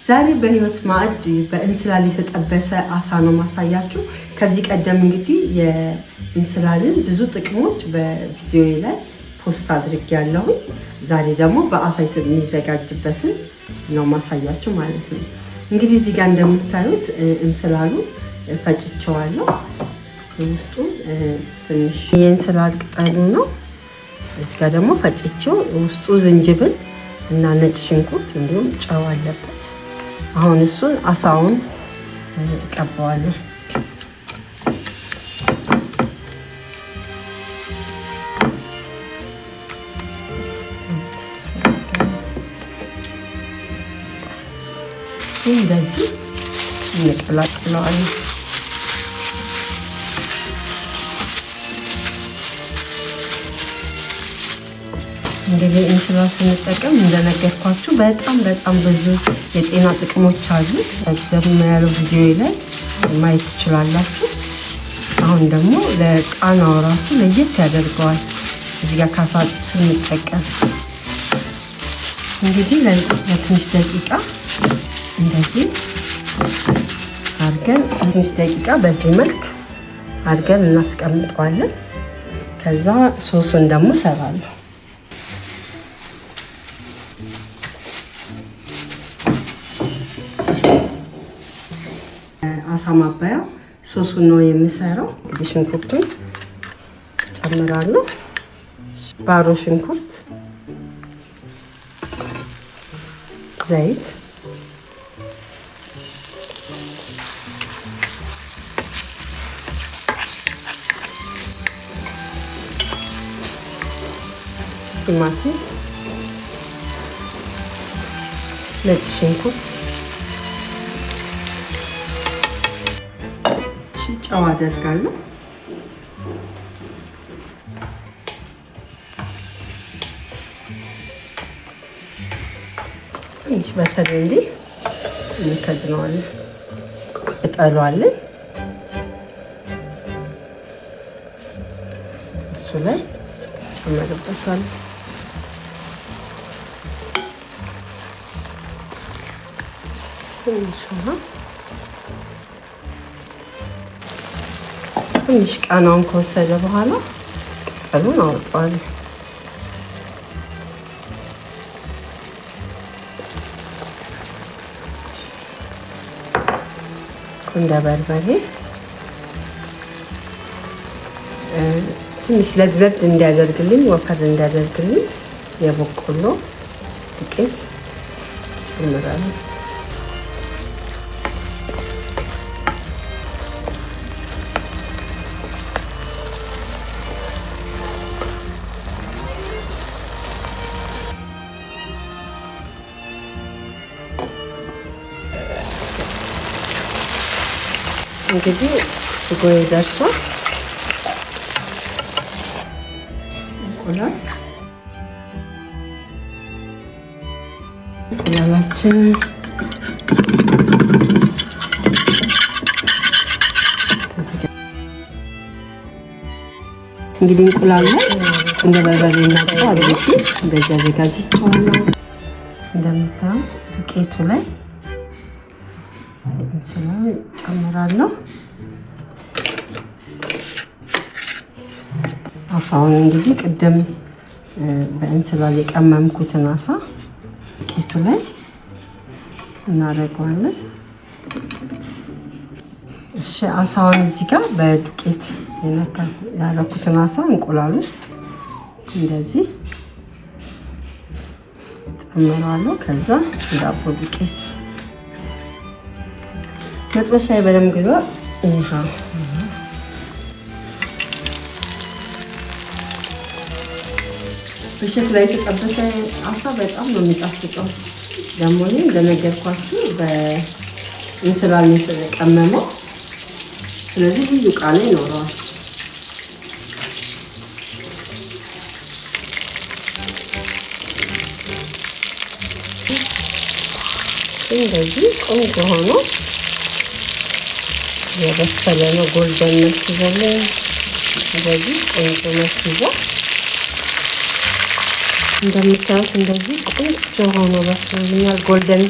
ዛሬ በህይወት ማዕድ በእንስላል የተጠበሰ አሳ ነው ማሳያችሁ። ከዚህ ቀደም እንግዲህ የእንስላልን ብዙ ጥቅሞች በቪዲዮ ላይ post አድርጌያለሁኝ። ዛሬ ደግሞ በአሳ የሚዘጋጅበትን ነው ማሳያችሁ ማለት ነው። እንግዲህ እዚህ ጋር እንደምታዩት እንስላሉ ፈጭቸዋለሁ። ውስጡ ትንሽ የእንስላል ቅጠሉ ነው። እዚህ ጋር ደግሞ ፈጭቼው ውስጡ ዝንጅብል እና ነጭ ሽንኩርት እንዲሁም ጨው አለበት። አሁን እሱን አሳውን እቀባዋለሁ። እንደዚህ እንቀላቅለዋለን። እንግዲህ እንስላል ስንጠቀም እንደነገርኳችሁ በጣም በጣም ብዙ የጤና ጥቅሞች አሉት። ቀደም ያለው ቪዲዮ ላይ ማየት ትችላላችሁ። አሁን ደግሞ ለቃናው ራሱ ለየት ያደርገዋል። እዚህ ጋር ካሳ ስንጠቀም እንግዲህ ለትንሽ ደቂቃ እንደዚህ አድርገን ትንሽ ደቂቃ በዚህ መልክ አድርገን እናስቀምጠዋለን። ከዛ ሶሱን ደግሞ እሰራለሁ። አሳ ማባያ ሶሱን ነው የምሰራው። እንግዲህ ሽንኩርቱን ጨምራለሁ። ባሮ ሽንኩርት፣ ዘይት፣ ቲማቲም፣ ነጭ ሽንኩርት፣ ጨው አደርጋለሁ። ትንሽ በሰል እንዲህ እንከድነዋለን። ቅጠሏለን እሱ ላይ ጨመርበታለሁ። ትንሽ ውሃ፣ ትንሽ ቃናውን ከወሰደ በኋላ ቅጠሉን አወጣዋለሁ። ቁንደ በርበሬ ትንሽ ለድለድ እንዲያደርግልኝ፣ ወፈር እንዲያደርግልኝ የበቆሎ ዱቄት ጨምራለሁ። እንግዲህ ስጎዬ ደርሷል። እንቁላል እንቁላላችን እንግዲህ እንቁላል ላይ እንደ በርበሬና ጨው አድርጌ እንደዚህ አዘጋጅቼዋለሁ። እንደምታዩት ዱቄቱ ላይ እንስላል ጨምራለሁ። አሳውን እንግዲህ ቅድም በእንስላል የቀመምኩትን አሳ ዱቄቱ ላይ እናደርገዋለን። እሺ፣ አሳውን እዚህ ጋር በዱቄት ያደረኩትን አሳ እንቁላል ውስጥ እንደዚህ ጨምረዋለሁ። ከዛ ዳቦ ዱቄት መጥበሻ በደንብ ግሏል። ውሃ በሸክላ የተጠበሰ አሳ በጣም ነው የሚጣፍጠው። ደግሞ እኔ እንደነገርኳችሁ በእንስላል የተቀመመው፣ ስለዚህ ልዩ ቃና ይኖረዋል። እንደዚህ ቆንጆ ሆኖ የበሰለ ነው። ጎልደን መልክ ይዟል። እንደዚህ ቆንጆ መልክ ይዟል። እንደምታዩት እንደዚህ ቆንጆ ሆኖ በስሎልኛል። ጎልደን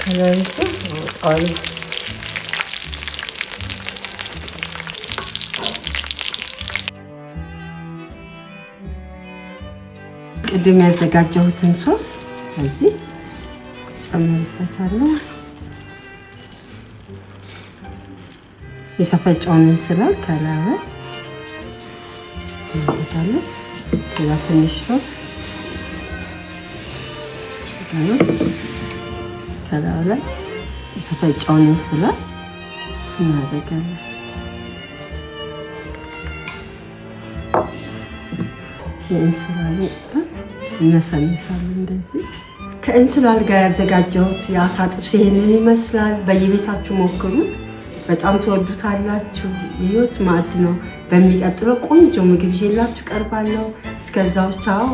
ከላይቱ አወጣዋለሁ። ቅድም ያዘጋጀሁትን ሶስ እዚህ ጨምርበታለሁ። የተፈጨውን እንስላል ከላዩ እናደርጋለን። ከዛ ትንሽ ሶስ ከላዩ ላይ የተፈጨውን እንስላል እናደርጋለን። የእንስላሉ እነሰንሳለን እንደዚህ። ከእንስላል ጋር ያዘጋጀሁት የአሳ ጥብስ ይሄንን ይመስላል። በየቤታችሁ ሞክሩት፣ በጣም ትወዱታላችሁ። የህይወት ማዕድ ነው። በሚቀጥለው ቆንጆ ምግብ ይዤላችሁ ቀርባለሁ። እስከዛው ቻው።